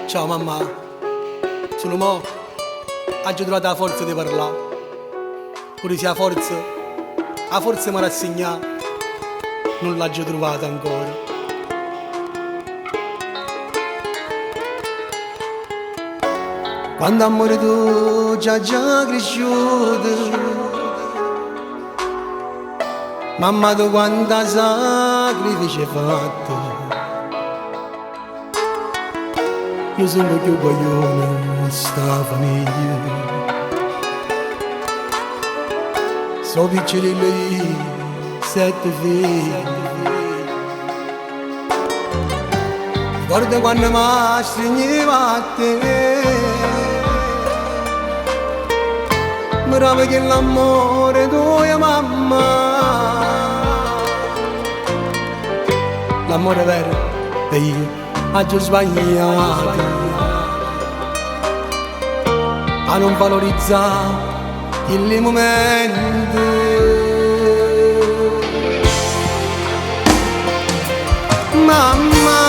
Ciao mammà, solo mo aggio trovato 'a forza di parlà. Pure se 'a forza mi rassegnà, non l'aggio trovata ancora. Quando amore tu già già cresciuto, mamma tu quanta sacrifici hai fatto. Io sono più guaglione sta famiglia. So piccirillo io, sette figli. Ricordo quando mi stringeva a te. Brava che l'amore tua mamma. L'amore vero e io ho sbagliato a non valorizzare il momento. Mamma,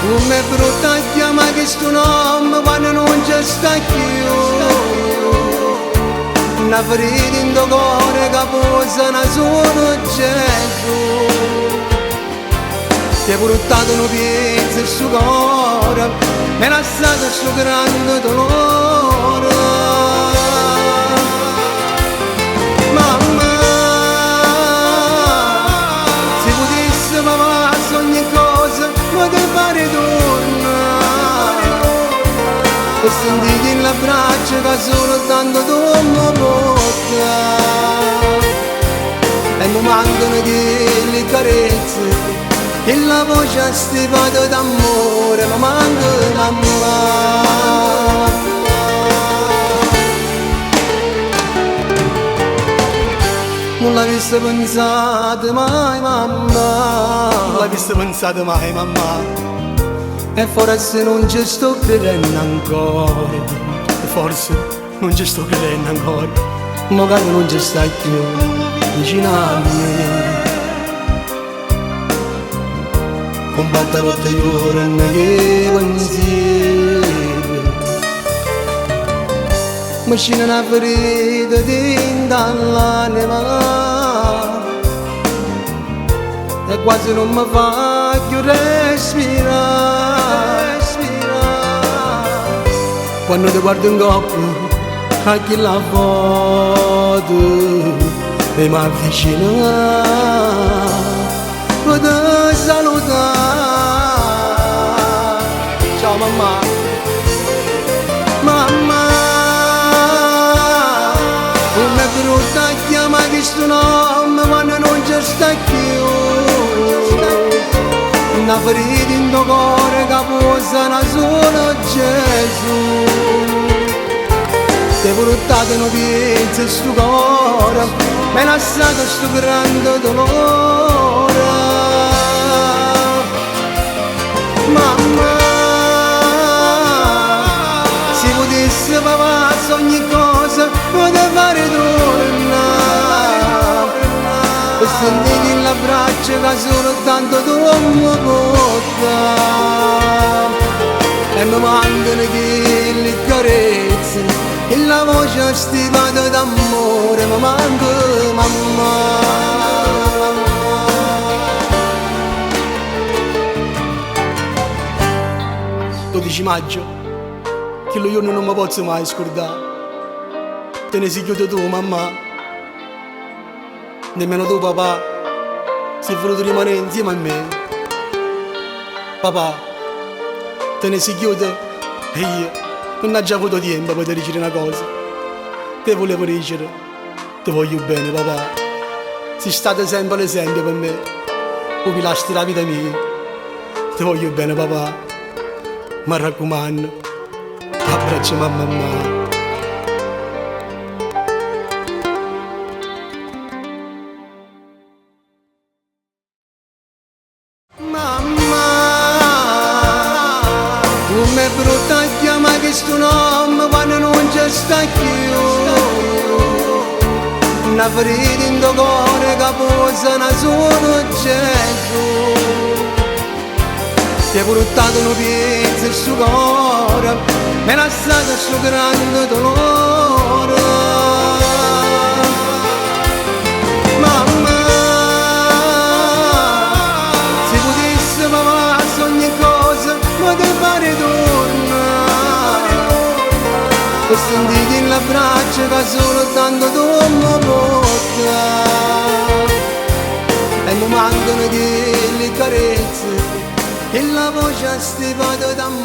come brutta chiama questo nome quando non c'è sta più. Una ferita in tuo cuore che posa una solo Gesù. Ti hai portato un pezzo su cuore, mi hai lasciato questo grande dolore. Mamma, se potessi papà ogni cosa, ma te fare tornare. Per sentire l'abbraccio che solo tanto tu mi porta. E mi mancano le carezze e la voce stipata d'amore, mi manca mamma. Non l'avessi pensato mai mamma, non l'avessi pensato mai mamma. E forse non ci sto credendo ancora, e forse non ci sto credendo ancora, ma che non ci stai più vicino a me. Combatte tutti i giorni che pensieri, mi scende una ferita dentro all'anima e quasi non mi fa più respirare. Quando ti guardo in coppa a chi la foto e mi avvicino per te salutare. Ciao mamma, mamma, come brutta chiama questo nome quando non c'è sta più. Una ferita in tuo cuore che posa una sola Gesù. Ti hai portato un pezzo sto cuore, mi hai lasciato questo grande dolore. Mamma, se potessi papà ogni cosa, potevo fare tornare. Per sentire l'abbraccio che solo tanto tu mi porta. E mi mancano le carezze e la voce stipata d'amore, mi manca mamma. 12 maggio, che lo giorno non mi posso mai scordare. Te ne sei chiuso tu, mamma. Nemmeno tu, papà, sei voluto rimanere insieme a me. Papà, te ne sei chiuso e io non ho già avuto tempo per dire una cosa. Te volevo dire, ti voglio bene, papà. Sei stato sempre l'esempio per me, o pilastro della vita mia. Ti voglio bene, papà. Mi raccomando, abbraccia mamma. Mamma, come brutta chiama questo nome quando non c'è sta più. Una ferita in tuo cuore che posa una sola Gesù. Ti hai portato un pezzo sul cuore, mi hai lasciato sto grande dolore. Mamma, se potessi papà ogni cosa, ma te pare torna. E sentire l'abbraccio che solo tanto tu mi porta. E mi mancano delle carezze e la voce stipata d'amore.